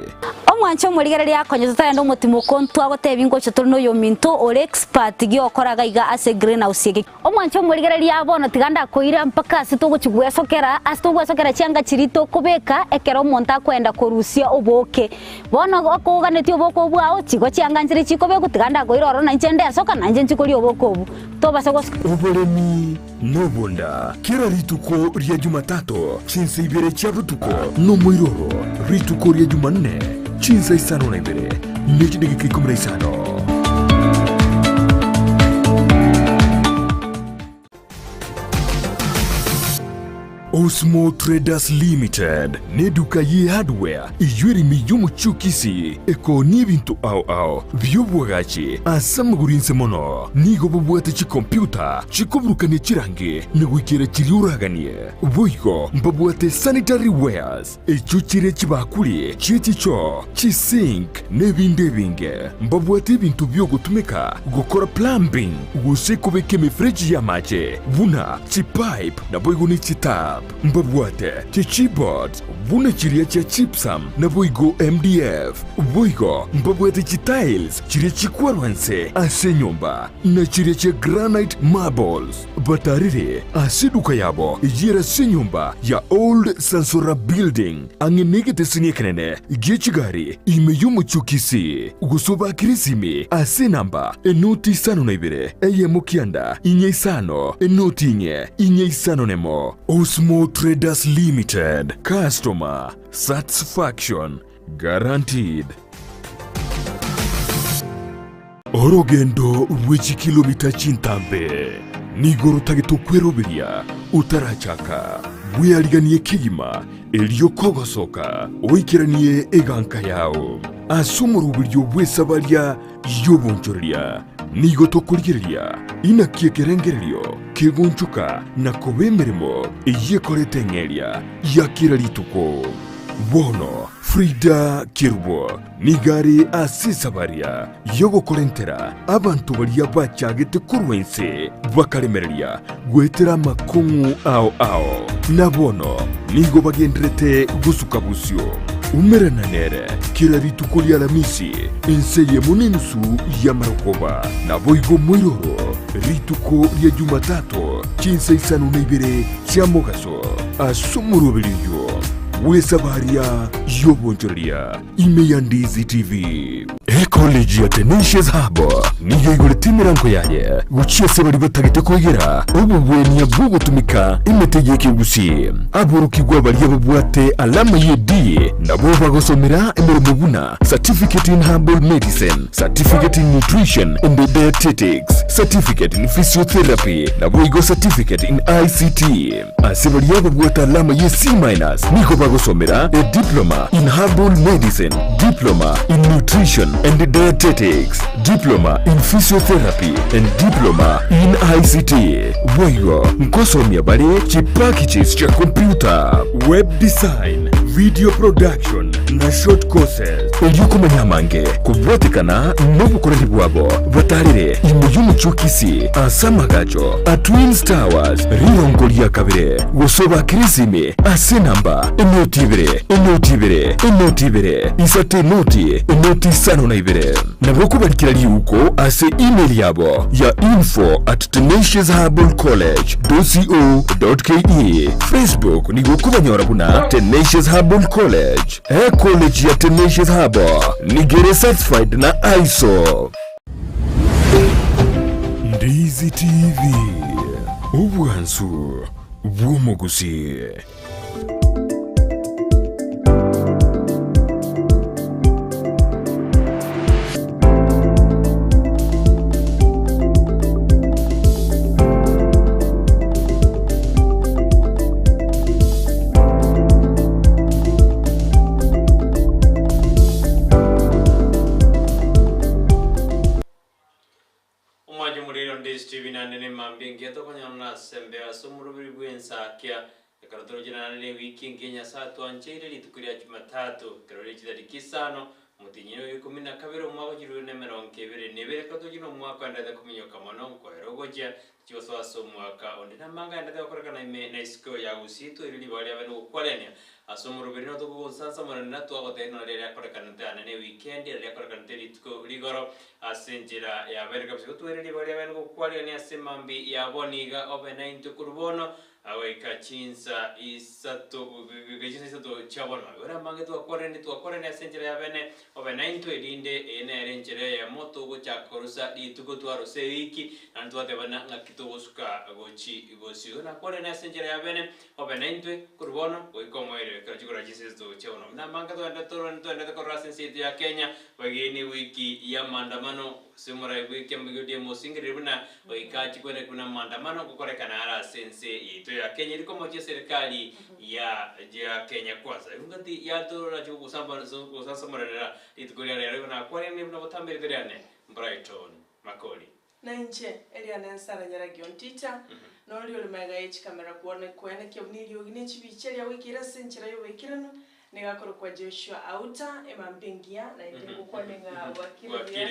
Omwanche omorigereria akonye totarenda omotimoko ntwagotebia ngocha tore noyominto ore expert giokora iga iga ase greenhouse eke. Omwanche omorigereria bono tiga ndakoira mpaka ase togochi gwesokera ase togwesokera chianga chiria tokobeka ekero omonto akoenda korusia obooke. Bono okoganetie obooke obwo bwao chigo chianga nchire chikobekwa tiga ndakoira ororo nainche ndesoka nainche nchi koria obooke obwo. Tobasa gos. Oboremi nobonda kera rituko ria Jumatato chinsa ibere chia botuko, nomoiroro rituko ria Jumanne chinsa isano na ibere ne chidageka ikomi na isano. Osmo Traders Limited neduka ye hardware eyio ere ime y'omochie o Kisii ekoonia ebinto ao ao bi'obwagachi ase amagoro inse mono. Nigo babwate chikompiuta chikoburukania chirangi na goikera chiria oraganie. Boigo mbabwate sanitary wares echio chire chibakuri chie chichoo, chisink na ebinde ebinge. Mbabwate ebinto bi'ogotumeka gokora plumbing gose kobeka emefereji y'amache buna chipipe naboigo ne chitap. Mbabwate chichipboards buna chiria chia gypsum naboigo MDF. Boigo mbabwate chitiles chiria chikwarwa inse ase enyomba na chiria chia granite marbles. Batarire ase eduka yabo eyio ase enyomba ya Old Sansora Building ang'e negeteseni ekenene gie chigari ime y'omochie o Kisii, gose obakere esimi ase enamba enoti isano na ibere eyemo kianda inye isano enoti inye inye isano nemo. Osmo Traders Limited, Customer Satisfaction Guaranteed. Orogendo rwe chikilomita chintambe nigo rotagete okweroberia otarachaka. Bweariganie kegima erio kogosoka oikeranie eganka yao. Ase omoroberio bw'esabaria y'obonchoreria nigo tokorigereria inaki ekerengererio kegonchoka na koba emeremo eyio ekoreta eng'eria ya kera rituko. Bono Frida Kerubo nigo are ase esabaria y'ogokorentera abanto baria bachagete korwa inse bakaremereria goetera amakong'u ao ao, na bono nigo bagenderete gosuka bosio. Umerana nere kera rituko ri'Alamisi ense eyemo nenusu y'amarogoba, naboigo moiroro rituko ria Jumatato chinsa isano na ibere chia mogaso ase omoroberi oyio bw'esabaria y'obonchoreria ime ya Ndizi TV. Ecollege ya Tenacious Hub nigo eigorete emerango yaye gochia ase baria batagete koegera obogwenia bw'ogotumeka emete y'ekegusii. Aborokigwa baria babwate alama ye D nabo bagosomera emeremo buna Certificate in Herbal Medicine, Certificate in Nutrition and Dietetics, Certificate in Physiotherapy naboigo Certificate in ICT. Ase baria babwate alama ye C minus nigo bagosomera a Diploma in Herbal Medicine, Diploma in Nutrition and Dietetics, Diploma in Physiotherapy and Diploma in ICT. Boigo nkosomia bare chipackages chia computer, web design, video production na short courses. Erio komanya amange kobwatekana nobokoreri bwabo batarire ime y'omochie o Kisii ase amagacho a Twins Towers rirongo ria kabere gose obakere esimi ase enamba enoti ibere enoti ibere enoti ibere isato enoti enoti isano na ibere. Nabo okobarikera riuko ase email yabo ya info at tenaciousherbalcollege dot co dot ke. Facebook nigo okobanyora buna Tenacious Herbal College. Ecollege ya Tenacious Herbal nigo ere certified na ISO. Ndizi TV, obwansu bw'omogusii. Omwancho omoriri onde Stephen naende nemambia engiya tokonyora ase embeo ase omoroberi bw'ensakia. Ekero toroche naende ne ewiki engiya Nyasae atwancheire rituko ria Jumatatu, ekero rie chitariki isano, omotienyi oyo ikomi na kabere omwaka o chilifu bibere na emerongo ebere na ebere, ekero toroche na omwaka oenderete kominyoka mono nkoera ogochia, tochie gosoa ase omwaka onde. Namanga aenderete gokorekana ime na isiko ya Gusii toire ribaga riabe nogokwarania ase omoroberi nigo tokogonsansamoranera twagotebia ng'a riria riakorekanete ane ne ewikendi, riria riakorekanete rituko rigoro, Ase enchera yabeire kabisa gotwere ribaga riabene gokwarigania ase mambia ya bono iga obe naintwe korwa bono goika chinsa isato goika chinsa isato chia bono. Igoro amange twakwareranie twakwareranie ase enchera yabene obe naintwe erinde eye nere enchera eyemo togochaka korusa rituko twarusa ewiki naende twatebana ng'aki togosuka gochi bosio. Igo nakwareranie ase enchera yabene obe naintwe korwa bono goika omoerio ekero chikora chinsa isato chia bono. Buna amange togende torore ntogende korora ase ense yaito ya Kenya Bageine ewiki y'amaandamano, gose omorai bw'ekiama gia ODM osingerire buna goika achie kweneka buna amaandamano ngokorekana are ase ense yaito ya Kenya eri komochia eserikali ya ya Kenya Kwanza. Igo ngati yatorache gogosamba gosansamorerera rituko ria rero igo nakwanire buna botambe rituko riane Brighton Makori. Na inche, eriane Nsara Nyaragio Nticha, noria ore magega ye chikamera kwane koenekia buna eriogi ne chibicha riagoikeire ase enchera y'oboikeranu, nigo akorokwa Joshua Auta, emambia engiya, naende ngokwane ng'a bwakire buya.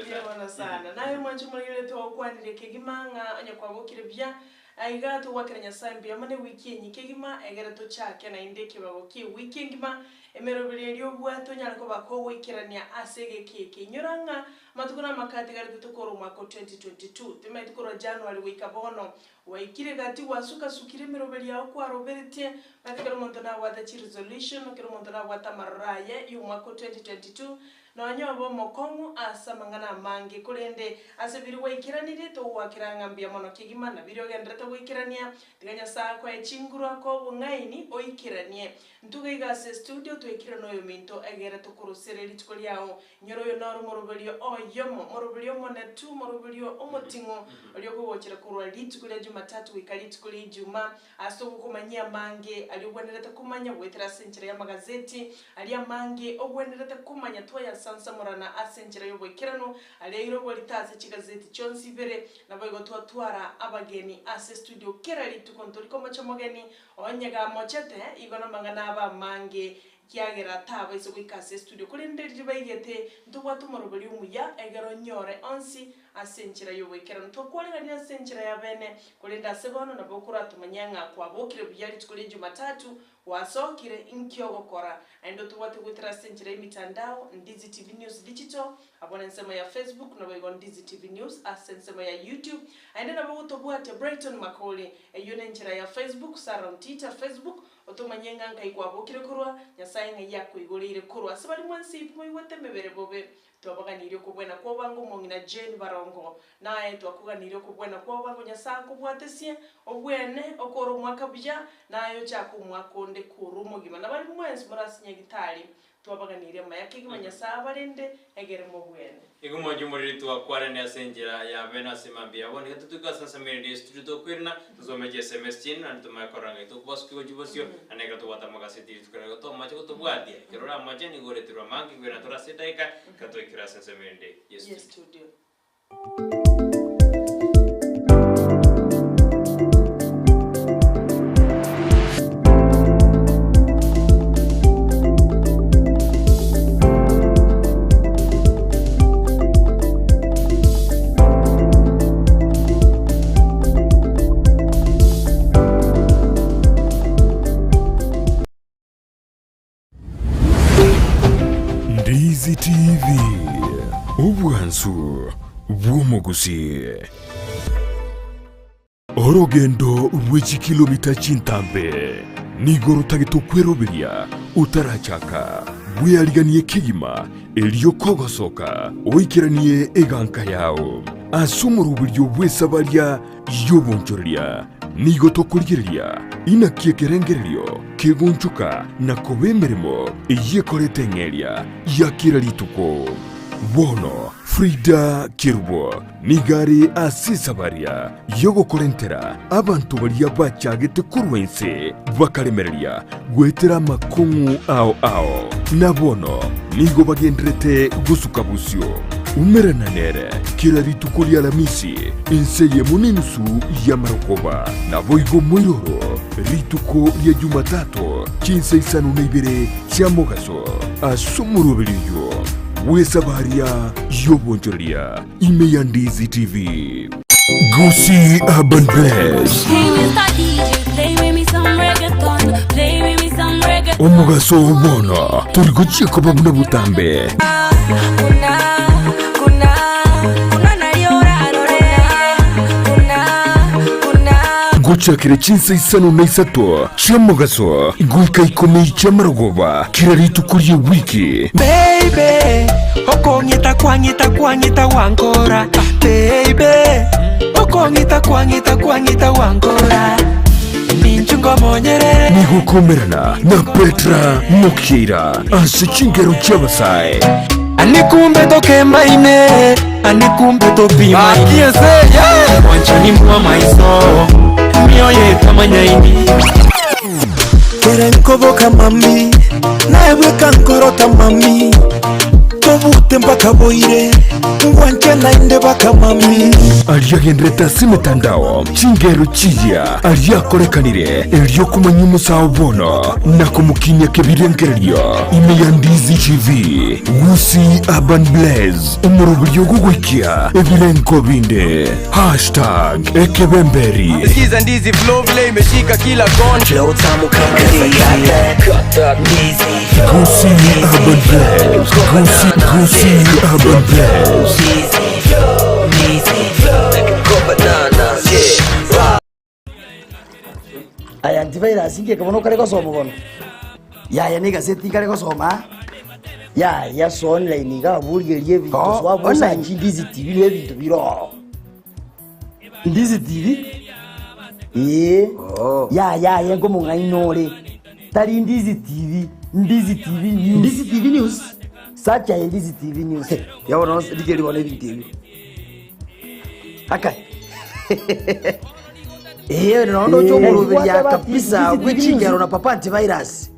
Mbuya mono sana. Naye omwanche omorigereria twagokwanire kegima ng'a onye kwabokire buya, aiga togwakera Nyasae mbuya mono ewiki enyi kegima, egere tochake naende ekebago kie ewiki engima, emeroberi eria obwate onyare koba kogoikerania ase egeka eke. Inyora ng'a Amatuko namake atigarete tokore omwaka o 2022, timaeti korwa January goika bono. Gwaikire gati gwasukasukire emeroberi yao kwaroberetie, omanyete kera omonto nabwate chiresolution, kera omonto nabwate amaroro aye y'omwaka o 2022, nonya obe omokong'u ase amang'ana amange, korende ase biria gwaikeranirie togoakera ng'a mbuya mono kegima, na biria ogenderete goikerania, tiga Nyasae akoe chinguru akoe obong'aini oikeranie. Ntuge iga ase estudio twaikire noyominto egere tokorosere rituko riao Inyora oyo noro omoroberio oyomo, omoroberio omonetu, omoroberio omoting'u, oria okogochera korwa rituko ria Jumatatu goika rituko ria Ijumaa, ase ogokomanyia amange aria ogwenerete komanya goetera ase enchera y'amagazeti aria amange ogwenerete komanya twayasanga. togoyasansamorana ase enchera y'oboikeranu, aria aire oborito ase chigazeti chionsi ibere, naboigo twatwara abageni ase estudio kera rituko ntori komocha omogeni onye gamochete, igo namang'ana abe amange Ekiagera tabaisa goika ase estudio, korende riria baigete, ntobwate omoroberi omuya, egere onyore onsi ase enchera y'oboikeranu. Twakwaregania ase enchera ya bene, korende ase bono nabo okoratomanyia ng'a kwabokire buya rituko ria Jumatatu, gwasokire, inki ogokora? Naende otobwate goetera ase enchera y'emitandao, Ndizi TV News Digital, abwo nensemo ya Facebook, naboigo Ndizi TV News ase ensemo ya YouTube. Naende nabo ogotobwatia Brighton Makori, eyio nenchera ya Facebook, Sarah Ontita, Facebook, Otomanye ng'a nkai kwabokire korwa, Nyasae ng'ai akoigoreire korwa ase baria mwensi moigwete emebere bobe. Twabaganirie okobwena kw'obango omong'ina Jane Barongo. Naye twakoganirie okobwena kw'obango Nyasae akobwatesie, obwene, okore omwaka buya, naye ochake omwaka onde korwa omogima. Na baria mwensi more ase nyagitari, Twabaganirie amaya kegima Nyasae abarende, egere mobwene. Igo mwanche omoriri twakwanane ase enchera ya bene ase mambia ya bono. Iga totuke ase ensemo ere yestudio tokoirana, tosome chi sms chiaino naende tomanye korora ng'ai tokobasukigwa chibosio, naende ekero tobwate amagaseti rituko riria tomache gotobwatia. Ekero oramache nigo oreterwe amange koirana tore ase edaika ekero twaikire ase ensemo erende yestudio. Ndizi TV, obwansu bw'omogusii. Orogendo rwe chikilomita chintambe nigo rotagete okweroberia otarachaka. Bweariganie kegima erio kogosoka oikeranie eganka yao ase omoroberio bw'esabaria y'obonchoreria. Nigo tokorigereria inaki ekerengererio kegonchoka na koba emeremo eyio ekorete eng'eria ya kera rituko. Bono Frida Kerubo nigo are ase esabaria y'ogokorentera abanto baria bachagete korwa inse bakaremereria goetera amakong'u ao ao, na bono nigo bagenderete gosuka bosio. Umerana nere kera rituko ri'Alamisi inse eyemo nenusu y'amarogoba, naboigo moiroro rituko ria Jumatato chinsa isano na ibere chia mogaso ase omoroberi oyio bw'esabaria y'obonchoreria ime ya Ndizi TV. Gusii Urban Bless. Omogaso oo bono tori gochia koba buna botambe. Gochakera chinsa isano na isato chi'omogaso goika ikomi chi'amarogoba kera rituko ri'ewiki. Baby, okong'ita kwang'ita kwang'ita gwankora Baby, okong'ita kwang'ita kwang'ita gwankora Ninchu ngomonyerere Nigo okomerana na Petra Mokeira ase chingero chi'abasae. Ani kumbe tokembaine Ani kumbe topimaine Mwanchani mwa maiso Mioyo etamanyaini Kere nkoboka mami, naebweka nkorota mami, tobute mpaka boire, ngwanche naende baka mami. Aria agenderete ase emetandao, chingero chiria aria akorekanire, erio komanya omosao bono na komokinia kebirengererio ime ya Ndizi TV, Gusii Urban Blaze, omoroberio ogogoikia ebirengo binde. Hashtag ekebemberi. Sikiza ndizi flow vile imeshika kila kona Flow tamu kama ndizi Ndizi Gusii Urban Blaze. Gusii, Gusii Urban Blaze. Aya antivirus inki bono okare gosoma bono? Yaya na egaseti nkare gosoma aa. Yaya so online iga abwo origererie ebinto Oh, so abwo online. osachi Ndizi TV nigo ebinto bire ororo. Ndizi TV? Ee. Yaya aye nkomong'aini ore. Tari Ndizi TV, Ndizi TV News. Ndizi TV News? Search aye Ndizi TV News. Ya bono rigereria bono ebinto ebio. Akai. Ee, nondo oche omoroberia kabisa bwe chingero na papa antivirus.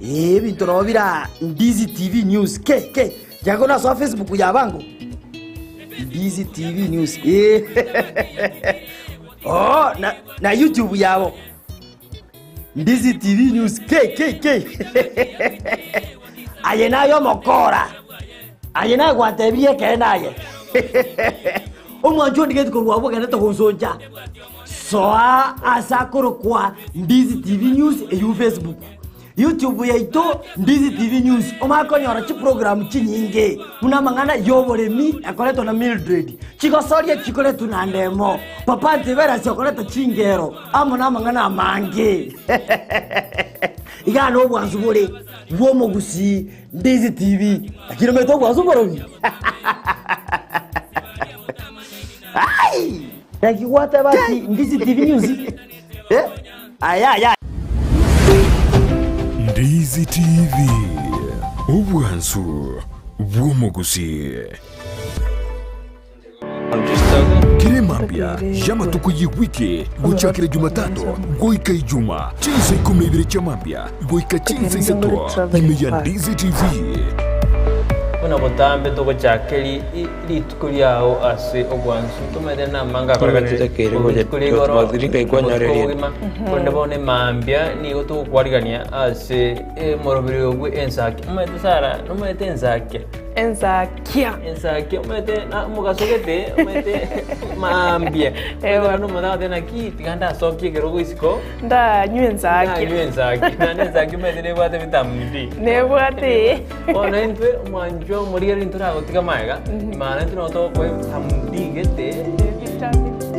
Ee, ebinto nabo bira Ndizi TV News ke ke jago nasoa Facebook ya bango Ndizi TV News ee oh, na, na YouTube yabo Ndizi TV News ke ke ke aye naye omokora aye naye gwantebirie ekeene aye omwancho ondigeti korwa abwo ogendete gonsoncha soa ase akorokwa Ndizi TV News eywo Facebook YouTube yaito Ndizi TV News omanye konyora chiprogram chinyinge buna amang'ana y'oboremi ekoretwa na Mildred chigosoria chikoretwa na Ndemo Papa Antivirus okoreta chingero amo namang'ana amange iga nobwansu bore bw'omogusii Ndizi TV lakini omanyete obwansu mborobi Ai! Naki gwateba ati Ndizi TV News eh? Aya aya. Ndizi TV, obwansu bw'omogusii. Kera emambia y'amatuko y'ewiki gochakera Jumatatu goika Ijuma, chinsa ikomi na ibere chia mambia goika chinsa isato, ime ya Ndizi TV. Buna botambe togochaka ri- i- rituko riao ase obwansu tomanyete namanga Togochakere gocha- rituko rigoro gocha- obotuko obogima korende bono emambia nigo togokwarigania ase emoroberi obwe ensake omanyete Sarah nomanyete ensake Ensakia. Ensakia omanyete na omogaso gete omanyete maambia Ewa. omanyete omonto agoteba naki tiga ndasokie ekerogo isiko Ndanywe ensakia. ndanywe ensakia naende ensakia omanyete nebwate vitamin D Nebwate. Bono intwe omwanchwa omorigereria ntoragotiga magega maana intwe nabo togokoa vitamin D gete Vitamin D.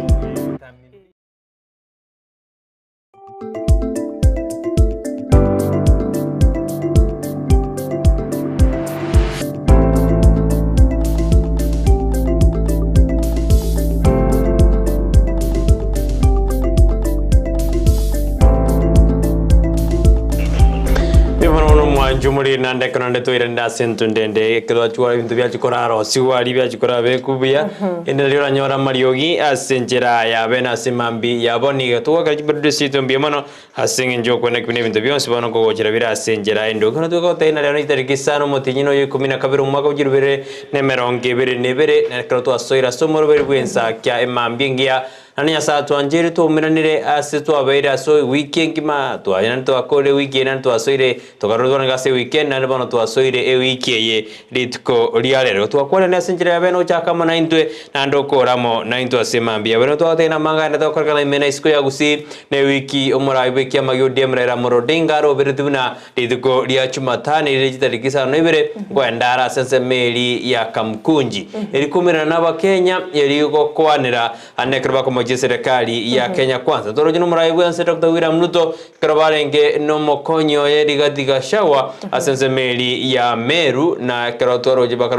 Nibono bono omwancho omoriri naende ekero naende toirende ase entunde ende ekero twachikora ebinto biachikorarosiwa aria biachikorabekwa buya ende nario oranyore amariogi ase enchera yabe na ase emambi yabo nigo togwakera chiproduce chiaito mbuya mono ase eng'encho okwana ki buna ebinto bionsi bono nkogochera bire ase enchera ende. Ekero togotebia na rero chitariki isano omotienyi noyo ikomi na kabere omwaka bwa chilifu ibere na emerongo ebere na ebere, na ekero twasoire ase omoroberi bw'ensakia emambia engiya, Naende Nyasae atwancheire twaumeranire ase twabeire ase ewiki engima, twaye naende twakorire ewiki eye naende twasoire tokarora twanenge ase eweekend naende bono twasoire ewiki eye rituko ria rero. Twakwanire ase enchera ya bene gochaka amo naintwe naende okore amo naintwe ase mambia. Bene twagotebia namang'ana aye togokorekana ime na isiko ya Gusii na ewiki omorai bw'ekiama gia ODM Raila Amolo Odinga aroberetie buna Rituko ria Chumatano erire chitariki isano na ibere, nkoenda are ase ensemo eria ya Kamkunji, erikoumerana n'Abakenya, erigokwanera ande ekero bakomochia eserekari ya Kenya Kwanza. Toroche nomorai bwense Doctor William Ruto ekero barenge nomokonyi oye Rigathi Gachagua ase ensemo eria ya Meru, na ekero twaroche bakaro.